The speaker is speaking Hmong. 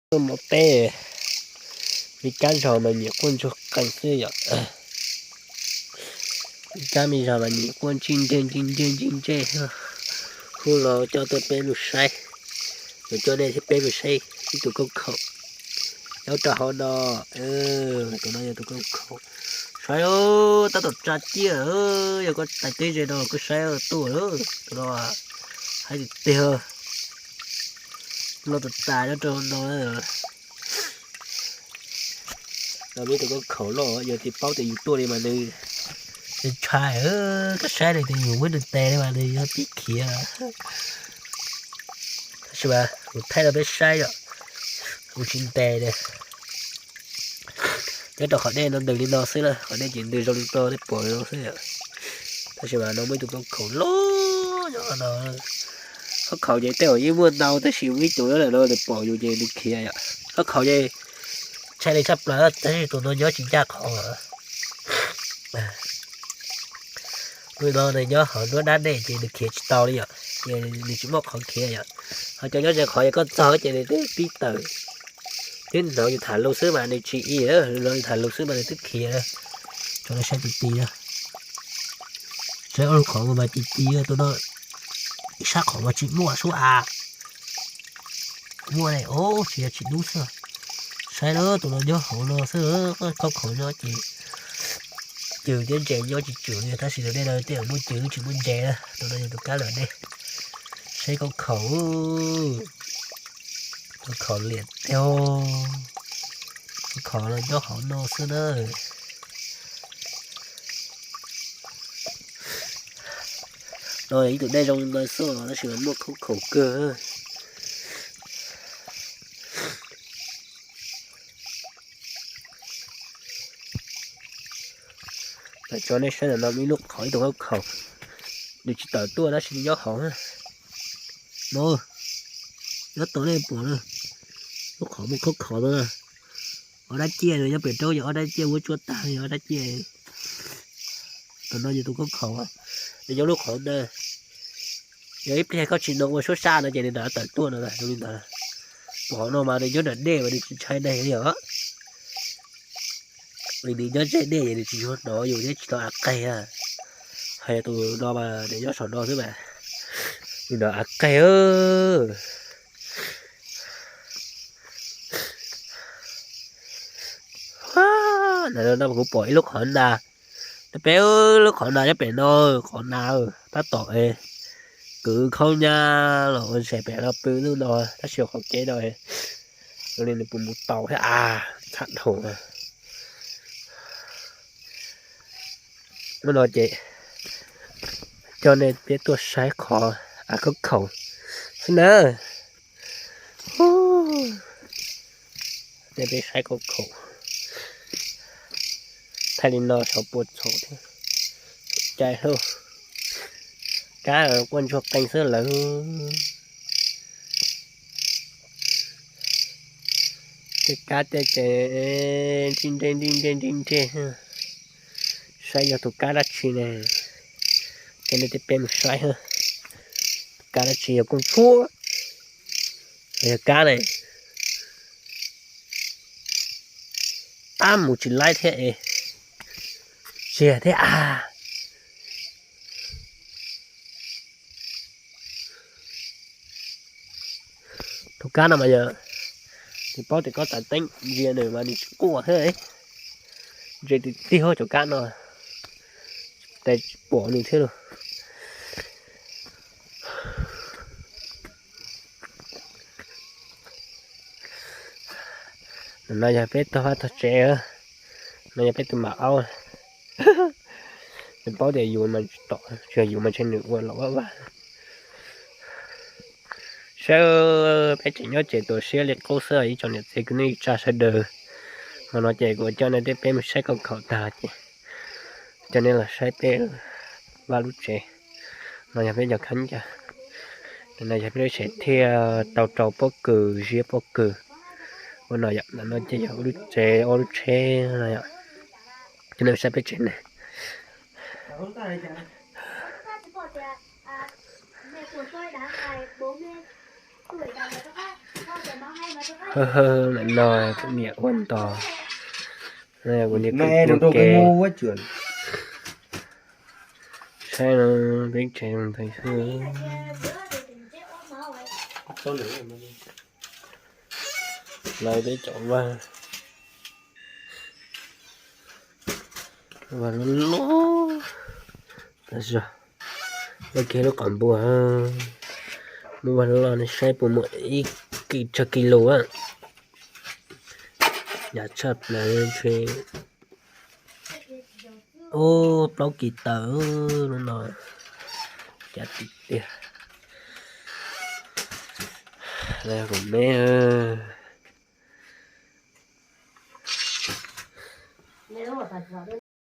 Tuaj mus teb, me kab zog mas nyiam quaj ntsuag qees xwb yom. Me kab me zog mas nyiam quaj ntsij ntsej ntsij ntsej ntsij ntsej. Hnub no coj tuaj peb mus saib, yuav coj nej thiab peb mus saib ib tug kauj khaum nyob rau hauv no. Tus no yog tus kauj khaum. Saib, tab tom tsa ciaj, yog koj tais teb ze no koj saib tuaj, tus no hais tiag tiag. Los tus tas nyob rau no. Los muaj ib tug kauj khaum loj, yog tias paub tias yus tuaj li mas nws ntshai, koj saib nws tias yus muab nws tes li mas nws yuav pib khiav. Tab sis mas kuv thaij rau peb saib yom, kuv tsis ntes li. Nyob rau qhov dej no ntws li no xwb na, qhov dej ces ntws zoo li no nej pom li no xwb yom. Tab sis mas no muaj ib tug kauj khaum loj nyob no. Kauj khaum ces tej zaum yeej muaj ntau tab sis muaj ib tug nyob ntawm no nws pom yus ces nws khiav yom. Kauj khaum ces ntshai li tshaj plaws tab sis tus no nyob tsis ncaj qhov. Tus no nws nyob hauv nruab dab dej ces nws khiav tsis tau li yom, ces nws tsis muaj qhov khiav yom. Ho cov nyob ze qhov ces koj txog ces nws twb pib tawm. Twb hnov yus tham lus xwb mas nws tsis i, hnov yus tham lus xwb mas nws twb khiav. Tso nej saib ti ti na. Saib ob lub qhov mas ti ti, tus no ib sab qhov mas tsis muaj sub av. Muaj ne, tsis yog tsis dub xwb. Saib na, tus no nyob hauv no xwb, kauj khaum nyob ces cws thiab ntses nyob tsis tswm li tab sis tus dej no tej zaum muaj cws tsis muaj ntses na. Tus no yog tus kab lawm dej. Saib kauj khaum, kauj khaum liam tiag, kauj khaum los nyob hauv no xwb na. No ib tug dej zoo no xwb tab sis mas muaj kauj khaum kawg. Tso nej saib ntawm no ib lub qhov ib tug kauj khaum, nws tsis tawm tuaj tab sis nws nyob hauv. No, nyob tod nej pom na, lub qhov muaj kauj khaum no. Ob dab ciaj nyob pem roob yog ob dab ciaj vuab tsuab tag, yog ob dab ciaj. Tus no yog tus kauj khaum, nws nyob lub qhov ntawd. Yog ib pliag koj tsis no ua suab sab no ces nws nrog tawm tuaj no zoo li ntawd. Tus hauv no mas nws nyob nram dej mas nws tsis ntshai neeg li os. Vim nws nyob ze dej ces nws tsis tshua hnov yus thiab tsis tau av qeeg. Hos yog tus no mas nws nyob saum no xwb mas nws hnov av qeeg. Ntawm no kuv pom ib lub qhov nas, peb lub qhov nas nyob pem no, qhov nas tab tom kwv khaub nyab los ua ntshe pem no pw hnub no tab sis qhov kev no zoo li nws puas mus tau thiab a, txham dhau. Hnub no ces coj nej peb tuaj saib qhov av kauj khaum xwb na. Nej peb saib kauj khaum, thaij li no xyov puas txhaum thiab, cai hlo, kab quaj ntsuag qees xwb lawm. Tej kab tej ces ntsij ntsej ntsij ntsej ntsij ntsej, saib yog tus kab dab tsi ne, ces nej tej peb mus saib, tus kab dab tsi yog kauj ntsuag, yog kab ne. Ab mus tsis laib thiab es tsiag thiab a. Tus kab no mas yog nws paub tias koj txav teeb ntsia nws mas nws tsis quaj thiab. Ntse tiag tiag cov kab no, tes tsis pom nws thiab lauj. No yog peb tog vaj tog tsev, no yog peb tus mam aub. Nws paub tias yus mas tsis tom, tsuas yus mas ntshe nws ua los vaj vaj. Saib, peb tseem nyob tsev tuam siab li qub xwb ib tsoom niam txiv kwv tij neej tsa sawv daws. Hmo no ces kuv coj nej tej peb mus saib kauj khaum tag ces coj nej los saib peb vaj lub tsev. No yog peb cov khaub ncaws, no yog peb lub tsev thiaj tau rau pob kws, ziab pob kws. Ua no yom, no ces yog ua lub tsev ua lub tsheb no yom. Coj nej saib peb tsev neeg. Hawb hawb ntawm no kuv niam ua ntos, kuv niam kwv mus kev. Saib no, peb tsev zoo ntawd xwb. Lawv peb cov vaj, vaj loj loj tas zog. Vaj kiag lub qhov npua, muaj vaj loj loj ne, saib puas muaj ib kis tsawg kis lus a. Yam tshaj plaws ntshe, ub, plaub kis tawm lub no, cas tiag tiag. Kuv meb